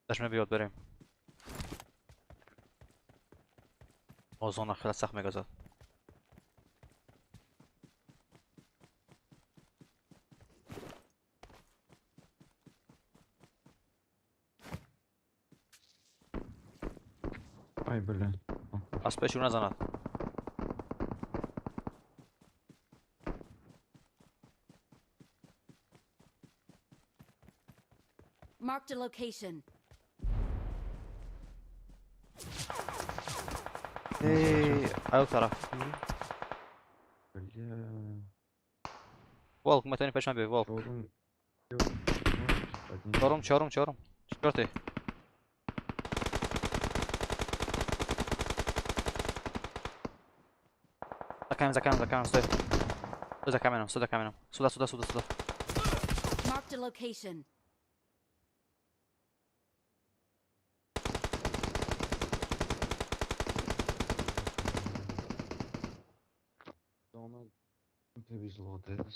Дашме биёд берем. О, зона хеле сахт мегазад.
Ай, блин.
Аз пеши назанад.
Marked a location.
Эй, ай тараф.
Бля.
Волк, метавонӣ пеши ман биёй, волк. Чорум, чорум, чорум. Четвёртый. За камень, за камень, за камень, стой. Стой за каменем, стой за каменем. Сюда, сюда, сюда, сюда.
Marked a location.
Зона повезло, да?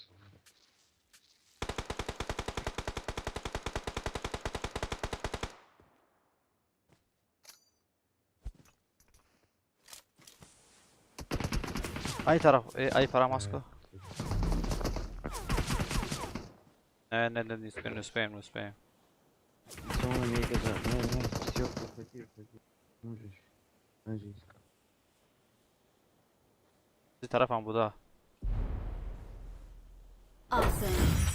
Ай тараф, ай пара маску. Не, не, не, не успеем, не успеем, не успеем.
Зона мегазад. Не, не, всё, уходи, уходи. Можешь. Ложись.
Тарафам буда.
Awesome.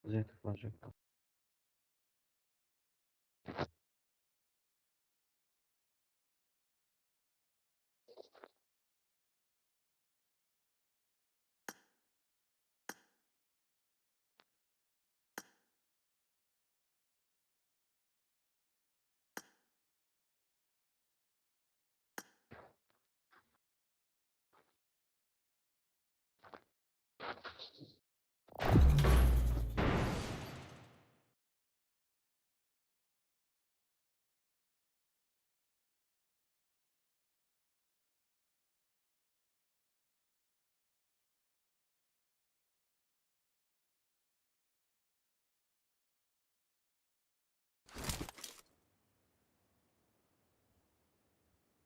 За это флажок.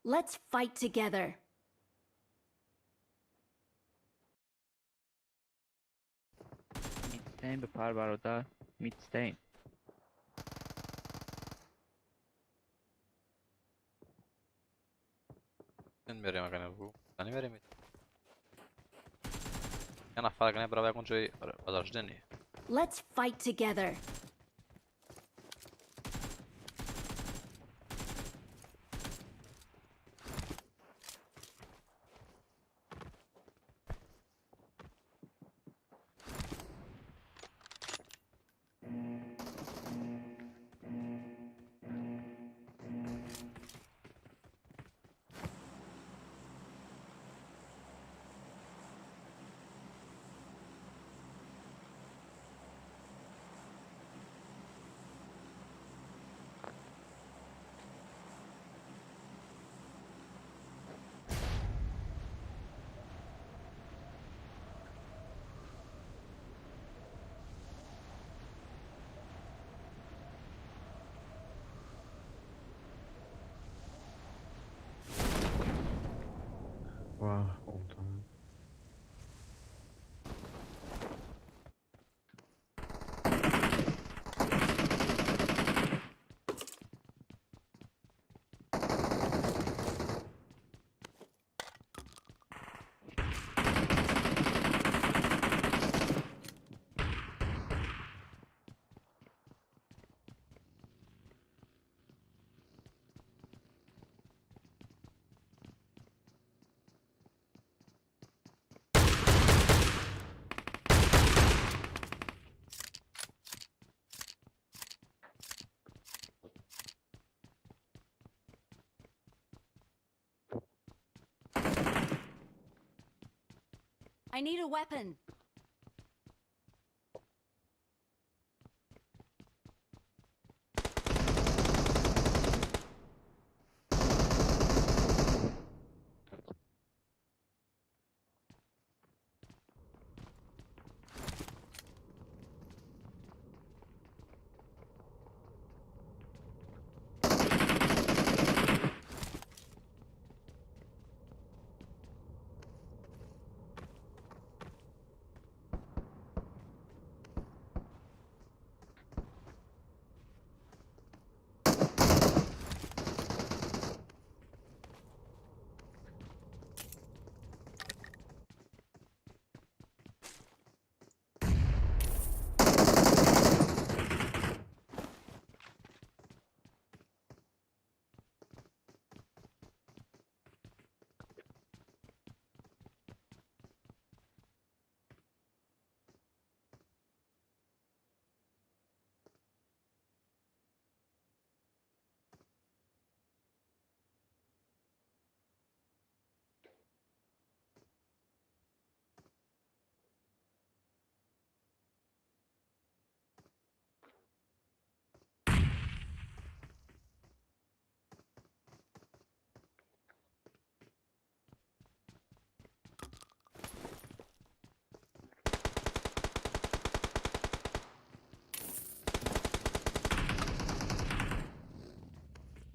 Let's fight together.
Midstein بپر برادر میدستین.
Мерем агар набу. Намерем. Я нафар агар набрав ягон ҷои возрождение.
Let's fight together.
Vah oldu.
I need a weapon.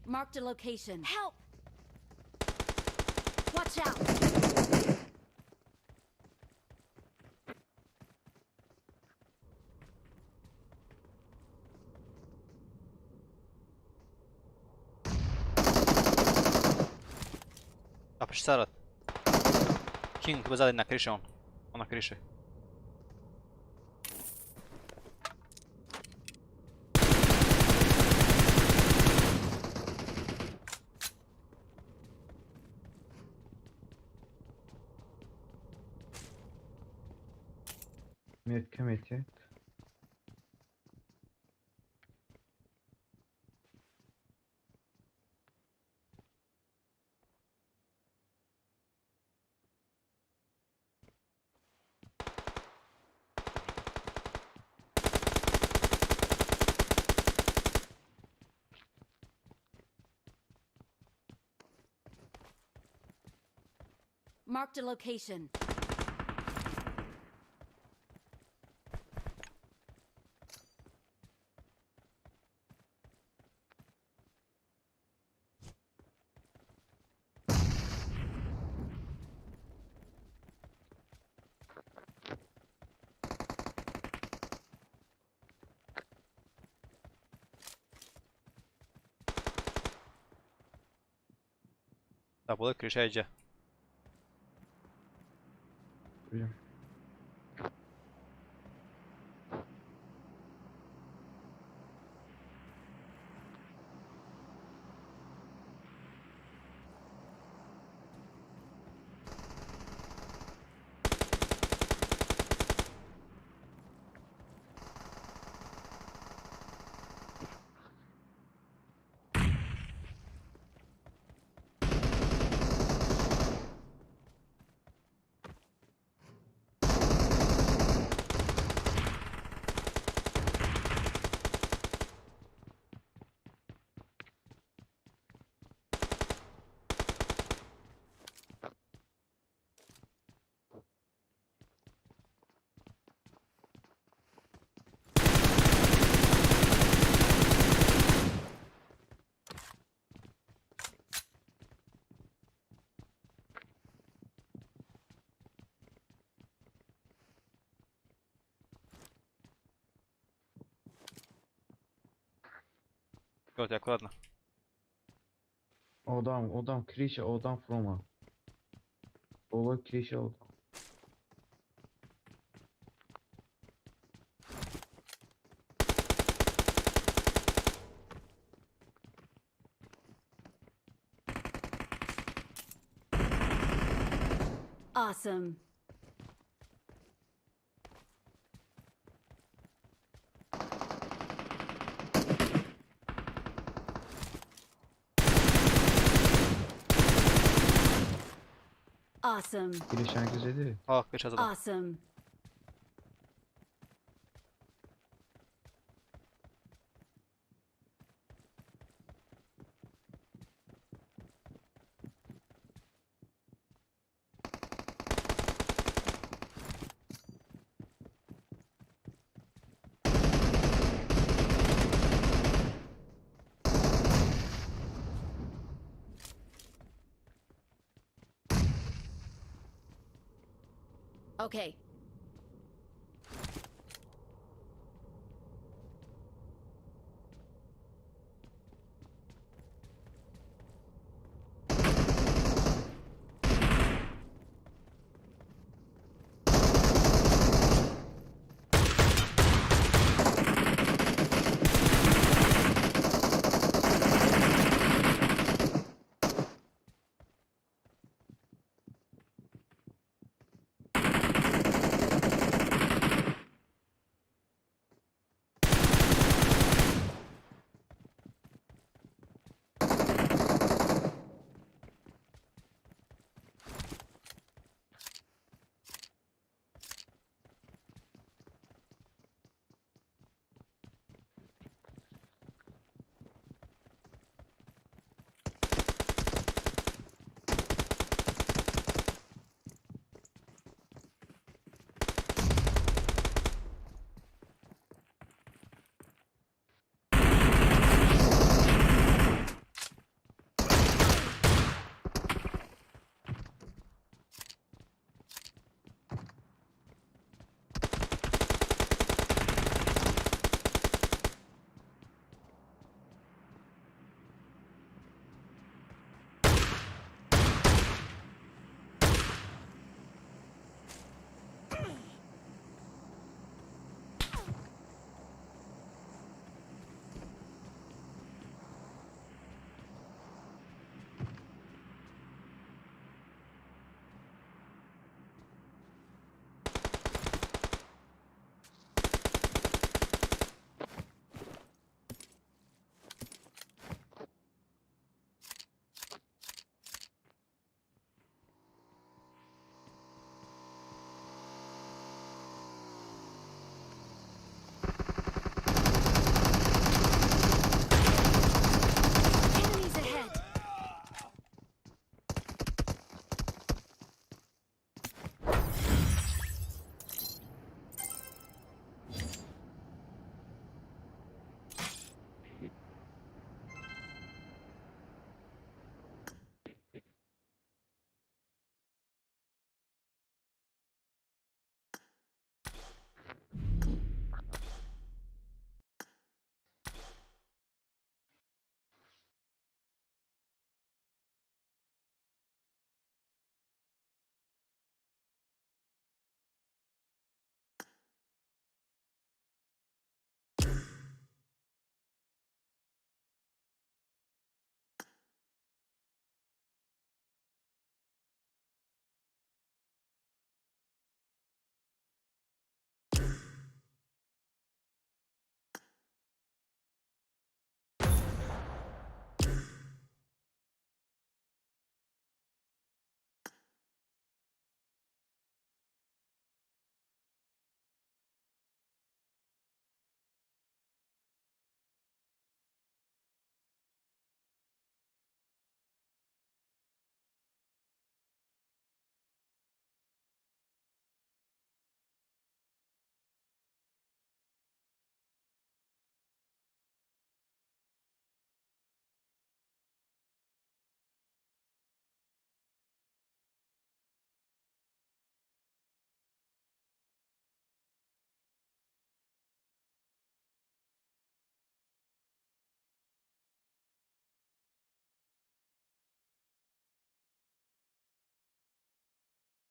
Marked a location. Help! Watch out!
А пешсарат. King позади на крыше он. Он на крыше.
Метка метет.
Marked a location.
Да, була криша йде. Делайте аккуратно.
Одам, одам, крыша, одам фрома. Боло крыша одам.
Awesome. Awesome.
Крыша гузеди.
О, крыша задам.
Awesome. Okay.